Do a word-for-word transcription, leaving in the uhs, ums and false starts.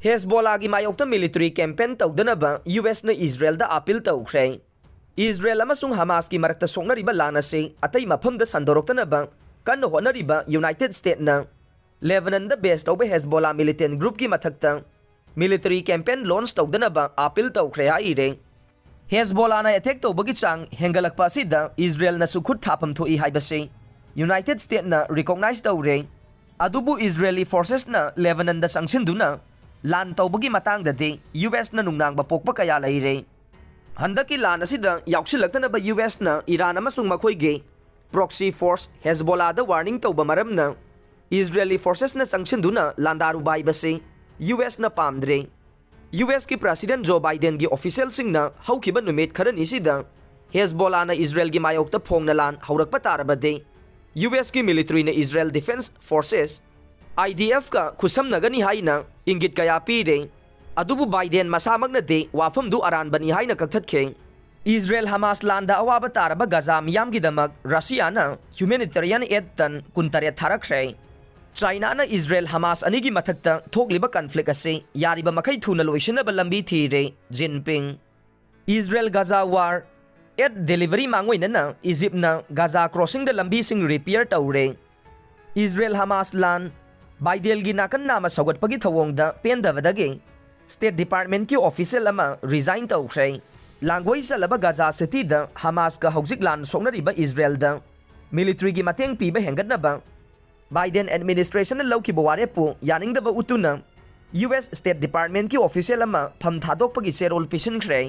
ꯍꯦꯖꯕꯣꯂꯥꯒꯤ ꯃꯥꯌꯣꯛꯇ military campaign ꯇꯧꯗꯅꯕ U ꯑꯦꯁꯅ ꯏꯖꯔꯦꯜꯗ appeal ꯇꯧꯈ꯭ꯔꯦ꯫ ꯏꯖꯔꯦꯜ ꯑꯃꯁꯨꯡ ꯍꯃꯥꯁꯀꯤ ꯃꯔꯛꯇ ꯁꯣꯛꯅꯔꯤꯕ ꯂꯥꯟ ꯑꯁꯤ ꯑꯇꯩ ꯃꯐꯝꯗ ꯁꯟꯗꯣꯔꯛꯇꯅꯕ ꯀꯟꯅ ꯍꯣꯠꯅꯔꯤꯕ ꯌꯨꯅꯥꯏꯇꯦꯗ ꯁ꯭ꯇꯦꯠꯅ ꯂꯦꯕꯅꯟꯗ ꯕꯦꯁ ꯇꯧꯕ ꯍꯦꯖꯕꯣꯂꯥ ꯃꯤꯂꯤꯇꯦꯟ ꯒ꯭ꯔꯨꯞꯀꯤ ꯃꯊꯛꯇ ꯃꯤꯂꯤꯇꯔꯤ ꯀꯦꯝꯄꯦꯟ ꯂꯣꯟꯆ ꯇꯧꯗꯅꯕ ꯑꯥꯄꯤꯜ ꯇꯧꯈ꯭ꯔꯦ ꯍꯥꯏꯔꯦ꯫ ꯍꯦꯖꯕꯣꯂꯥꯅ ꯑꯦꯇꯦꯛ ꯇꯧꯕꯒꯤ ꯆꯥꯡ ꯍꯦꯟꯒꯠꯂꯛꯄ ꯑꯁꯤꯗ ꯏꯖꯔꯦꯜꯅꯁꯨ ꯈꯨꯠ ꯊꯥꯐꯝ ꯊꯣꯛꯏ ꯍꯥꯏꯕꯁꯤ ꯌꯨꯅꯥꯏꯇꯦꯗ ꯁ꯭ꯇꯦꯠꯅ ꯔꯤꯀꯣꯛꯅꯥꯏꯖ ꯇꯧꯔꯦ꯫ ꯑꯗꯨꯕꯨ ꯏꯖꯔꯦꯂꯤ ꯐꯣꯔꯁꯦꯁꯅ ꯂꯦꯕꯅꯟꯗ ꯆꯪꯁꯤꯟꯗꯨꯅ ꯂꯥꯟ ꯇꯧꯕꯒꯤ ꯃꯇꯥꯡꯗꯗꯤ ꯌꯨ ꯑꯦꯁꯅ ꯅꯨꯡꯅꯥꯡꯕ ꯄꯣꯛꯄ ꯀꯌꯥ ꯂꯩꯔꯦ꯫ ꯍꯟꯗꯛꯀꯤ ꯂꯥꯟ ꯑꯁꯤꯗ ꯌꯥꯎꯁꯤꯜꯂꯛꯇꯅꯕ ꯌꯨ ꯑꯦꯁꯅ ꯏꯔꯥꯟ ꯑꯃꯁꯨꯡ ꯃꯈꯣꯏꯒꯤ ꯄ꯭ꯔꯣꯛꯁꯤ ꯐꯣꯔꯁ ꯍꯦꯖꯕꯣꯂꯥꯗ ꯋꯥꯔꯅꯤꯡ ꯇꯧꯕ ꯃꯔꯝꯅ ꯏꯖꯔꯦꯂꯤ ꯐꯣꯔꯁꯦꯁꯅ ꯆꯪꯁꯤꯟꯗꯨꯅ ꯂꯥꯟꯗꯥꯔꯨꯕ ꯍꯥꯏꯕꯁꯤ ꯌꯨ ꯑꯦꯁꯅ ꯄꯥꯝꯗ꯭ꯔꯦ꯫ ꯌꯨ ꯑꯦꯁꯀꯤ ꯄ꯭ꯔꯦꯁꯤꯗꯦꯟꯠ ꯖꯣ ꯕꯥꯏꯗꯦꯟꯒꯤ ꯑꯣꯐꯤꯁꯤꯌꯦꯜꯁꯤꯡꯅ ꯍꯧꯈꯤꯕ ꯅꯨꯃꯤꯠ ꯈꯔꯅꯤꯁꯤꯗ ꯍꯦꯖꯕꯣꯂꯥꯅ ꯏꯖꯔꯦꯜꯒꯤ ꯃꯥꯌꯣꯛꯇ ꯐꯣꯡꯅ ꯂꯥꯟ ꯍꯧꯔꯛꯄ ꯇꯥꯔꯕꯗꯤ ꯌꯨ ꯑꯦꯁꯀꯤ ꯃꯤꯂꯤꯇꯔꯤꯅ Israel defence forces, I D ꯑꯦꯐꯀ ꯈꯨꯠꯁꯝꯅꯒꯅꯤ ꯍꯥꯏꯅ ꯏꯪꯒꯤꯠ ꯀꯌꯥ ꯄꯤꯔꯦ꯫ ꯑꯗꯨꯕꯨ ꯕꯥꯏꯗꯦꯟ ꯃꯁꯥꯃꯛꯅꯗꯤ ꯋꯥꯐꯝꯗꯨ ꯑꯔꯥꯟꯕꯅꯤ ꯍꯥꯏꯅ ꯀꯛꯊꯠꯈꯤ꯫ ꯏꯖꯔꯦꯜ ꯍꯃꯥꯁ ꯂꯥꯟꯗ ꯑꯋꯥꯕ ꯇꯥꯔꯕ ꯒꯖꯥ ꯃꯤꯌꯥꯝꯒꯤꯗꯃꯛ ꯔꯁꯤꯌꯥꯅ ꯍ꯭ꯌꯨꯃꯦꯅꯤꯇꯦꯔꯤꯌꯟ ꯑꯦꯗ ꯇꯟ ꯀꯨꯟꯇꯔꯦꯠ ꯊꯥꯔꯛꯈ꯭ꯔꯦ꯫ ꯆꯥꯏꯅꯥꯅ ꯏꯖꯔꯦꯜ ꯍꯃꯥꯁ ꯑꯅꯤꯒꯤ ꯃꯊꯛꯇ ꯊꯣꯛꯂꯤꯕ ꯀꯟꯐ꯭ꯂꯤꯛ ꯑꯁꯤ ꯌꯥꯔꯤꯕ ꯃꯈꯩ ꯊꯨꯅ ꯂꯣꯏꯁꯤꯟꯅꯕ ꯂꯝꯕꯤ ꯊꯤꯔꯦ, ꯖꯤꯟꯄꯤꯡ꯫ ꯏꯖꯔꯦꯜ ꯒꯖꯥ ꯋꯥꯔ ꯑꯦꯗ ꯗꯦꯂꯤꯚꯔꯤ ꯃꯥꯡꯑꯣꯏꯅꯅ ꯏꯖꯤꯞꯅ ꯒꯖꯥ ꯀ꯭ꯔꯣꯁꯤꯡꯗ ꯂꯝꯕꯤꯁꯤꯡ ꯔꯤꯄꯤꯌꯔ ꯇꯧꯔꯦ꯫ ꯏꯖꯔꯦꯜ ꯍꯃꯥꯁ ꯂꯥꯟ, ꯕꯥꯏꯗꯦꯜꯒꯤ ꯅꯥꯀꯟ ꯅꯥꯝꯃ ꯁꯧꯒꯠꯄꯒꯤ ꯊꯧꯑꯣꯡꯗ ꯄꯦꯟꯗꯕꯗꯒꯤ ꯁ꯭ꯇꯦꯠ ꯗꯤꯄꯥꯔꯠꯃꯦꯟꯠꯀꯤ ꯑꯣꯐꯤꯁꯤꯌꯦꯜ ꯑꯃ ꯔꯤꯖꯥꯏꯟ ꯇꯧꯈ꯭ꯔꯦ꯫ ꯂꯥꯡꯒꯣꯏ ꯆꯠꯂꯕ ꯒꯖꯥ ꯁꯤꯇꯤꯗ ꯍꯃꯥꯁꯀ ꯍꯧꯖꯤꯛ ꯂꯥꯟ ꯁꯣꯛꯅꯔꯤꯕ ꯏꯖꯔꯦꯜꯗ ꯃꯤꯂꯤꯇꯔꯤꯒꯤ ꯃꯇꯦꯡ ꯄꯤꯕ ꯍꯦꯟꯒꯠꯅꯕ ꯕꯥꯏꯗꯦꯟ ꯑꯦꯗꯃꯤꯅꯤꯁꯇ꯭ꯔꯦꯁꯟꯅ ꯂꯧꯈꯤꯕ ꯋꯥꯔꯦꯞꯄꯨ ꯌꯥꯅꯤꯡꯗꯕ ꯎꯠꯇꯨꯅ ꯌꯨ ꯑꯦꯁ ꯁ꯭ꯇꯦꯠ ꯗꯤꯄꯥꯔꯠꯃꯦꯟꯠꯀꯤ ꯑꯣꯐꯤꯁꯤꯌꯦꯜ ꯑꯃ ꯐꯝ ꯊꯥꯗꯣꯛꯄꯒꯤ ꯆꯦꯔꯣꯜ ꯄꯤꯁꯤꯟꯈ꯭ꯔꯦ꯫